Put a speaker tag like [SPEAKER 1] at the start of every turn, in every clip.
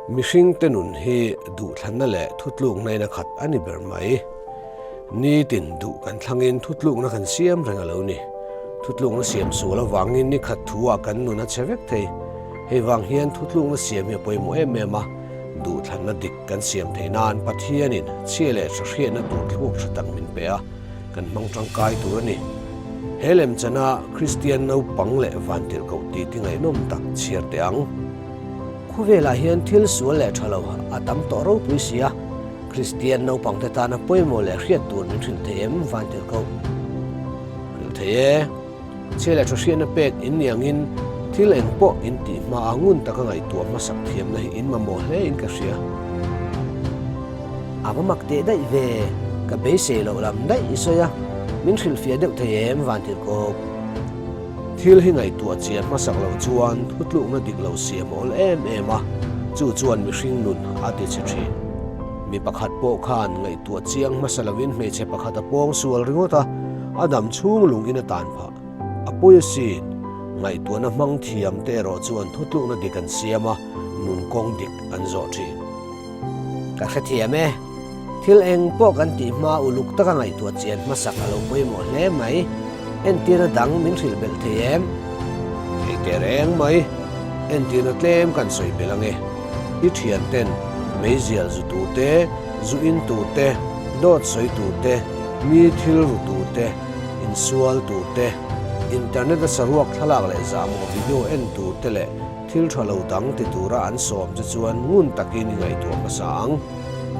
[SPEAKER 1] Mihringte nun hi duhthlanna leh thutlukna in a khat a ni ber mai. Nitin duh kan thlangin thutlukna kan siam reng a lo ni. Thutlukna siam sual avangin ni khat thu ah kan nun a che vek thei. Hei vang hian thutlukna siam hi a pawimawh em em a, duhthlanna dik kan siam theih nan Pathianin chhia leh tha hriatna tur thluak tha tak min pe a, kan hmang tangkai tur a ni. He lemchana Kristian naupang leh vantirhkoh titi ngaihnawm tak chhiar teh ang. Khawvelah hian thil sual leh tha lo a tam tawh ropui si a, Kristian naupangte tana pawimawh leh hriat tur min hrilh thei em vantirhkoh? Hrilh thei e. Chhia leh tha hriatna pek in ni angin thil eng pawh in tih hma a ngun taka ngaihtuah hmasak thiamna hi in mamawh hle in ka hria. A va mak teh daih ve, ka beisei loh lam daih i sawi a, min hrilhfiah deuh thei em Vantirhkawk? Thil hi ngaihtuah chian hmasak loh chuan thutlukna dik lo siam a awl em em a, chu chuan mihring nun a ti chhe thin. Mi pakhat pawh khan ngaihtuah chiang hmasa lovin hmeichhe pakhat a pawng sual ringawt a, a dam chhung lung in a tan phah. A pawi asin, ngaihtuahna hmang thiam te erawh chuan thutlukna dik an siam a, nun kawng dik an zawh thin. Ka hrethiam e. Thil eng pawh kan tih hma uluk taka ngaihtuah chian hmasak a lo pawimawh hle mai. Entirna dang min hrilh belh thei em? Thei teh reng mai. Entirna tlem kan sawi belh ange. I thian ten meizial zu tur te, zu in tur te, dawt sawi tur te, mi thil ru tur te, insual tur te, internet a saruak thlalak leh zahmawh video en tur te leh Thil tha lo dang ti tura an sawm che chuan ngun takin i ngaihtuah hmasa ang.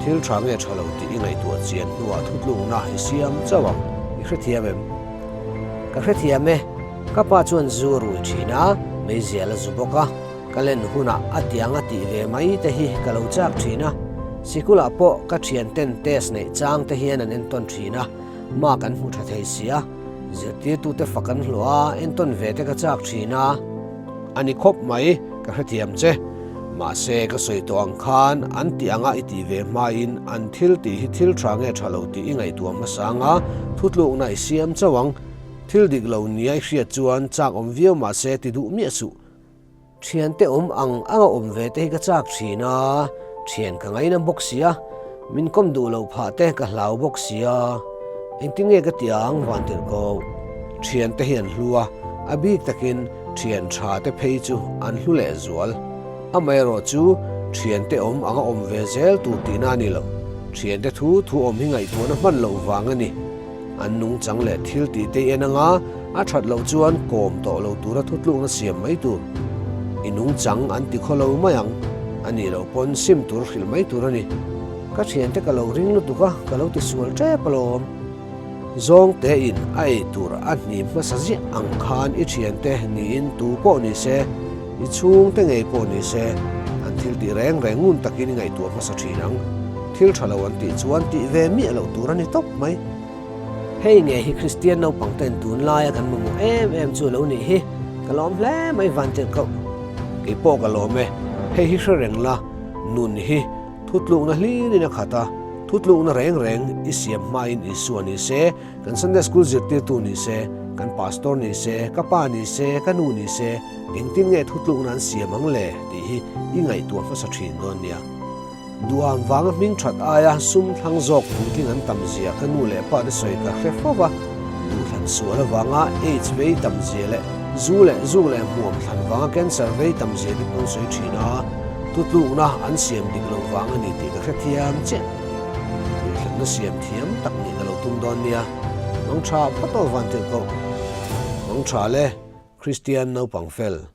[SPEAKER 1] Thil tha nge tha lo tih i ngaihtuah chian hnuah thutlukna i siam chauh ang. I hrethiam em? Ka hrethiam e. Ka pa chuan zu a rui thin a, meizial a zu bawk a. Ka len hunah a tiang a tih ve mai te hi ka lo chak thin a. Sikulah pawh ka thianten test neih chang te hian an entawn thin a, mark an hmu tha thei si a. Zirtirtute fak an hlawh a, entawn ve te ka chak thin a. A ni khawp mai, ka hrethiam che. Mahse, ka sawi tawh ang khan an tih anga i tih ve hmain an thil tih hi thil tha nge tha lo tih i ngaihtuah hmasa anga thutlukna i siam chauh ang. Thil dik lo nia i hriat chuan chak awm viau mahse ti duh miah suh. Thiante awm ang anga awm ve te hi ka chak thin a, thian ka ngaina bawk sia, min kawm duh loh phah te ka hlau bawk sia. Engtin nge ka ti ang Vantirhkoh? Thiante hi an hlu a, a bik takin thian tha te phei chu an hlu leh zual. Amaherawh chu thiante awm anga awm ve zel tur tihna a ni lo. Thiante thu thu awm hi ngaihtuahna hman loh vang a ni. An nungchang leh thil tih te en anga a that loh chuan kawm tawh lo tura thutlukna siam mai tur. I nungchang an ti khaw lo mai ang, a nih loh pawn sim tur hrilh mai tur a ni. Ka thiante ka lo ring lutuk a, ka lo tisual tep alawm. Zawngte in a ei tur a hnim hmasa ziah ang khan i thiante niin tu pawh ni se, i chhungte ngei pawh ni se, an thil tih reng reng ngun takin i ngaihtuah hmasa thin ang. Thil tha lo an tih chuan tih ve miah loh tur a ni tawp mai. Hei nge hi Kristian naupang ten tunlaia kan mamawh em em chu lo nih hi. Ka lawm hle mai Vantirhkoh. Kei pawh ka lawm e. Hei hi hre reng la, nun hi Thutlukna hlirin a khat a, thutlukna reng reng i siam hmain Isua ni se, kan Sunday School zirtirtu ni se, kan Pastor ni se, ka pa ni se, ka nu ni se, engtin nge thutlukna an siam ang le tih hi i ngaihtuah hmasa thin dawn nia. Duham vanga hming that aia sum thlang zawk puitling an tam zia ka nu leh pa te sawi ka hre fo va, duhthlan sual avanga aids vei tam zia leh zu leh zuk leh hmuam thlan vanga cancer vei tam zia te pawh an sawi thin a. Tutlukna an siam dik loh vang a ni tih ka hrethiam chiah. Duhthlanna siam thiam tak nih ka lo tum dawn nia. Mang tha phawt aw Vantirhkoh. Mang tha le, Kristian naupang fel.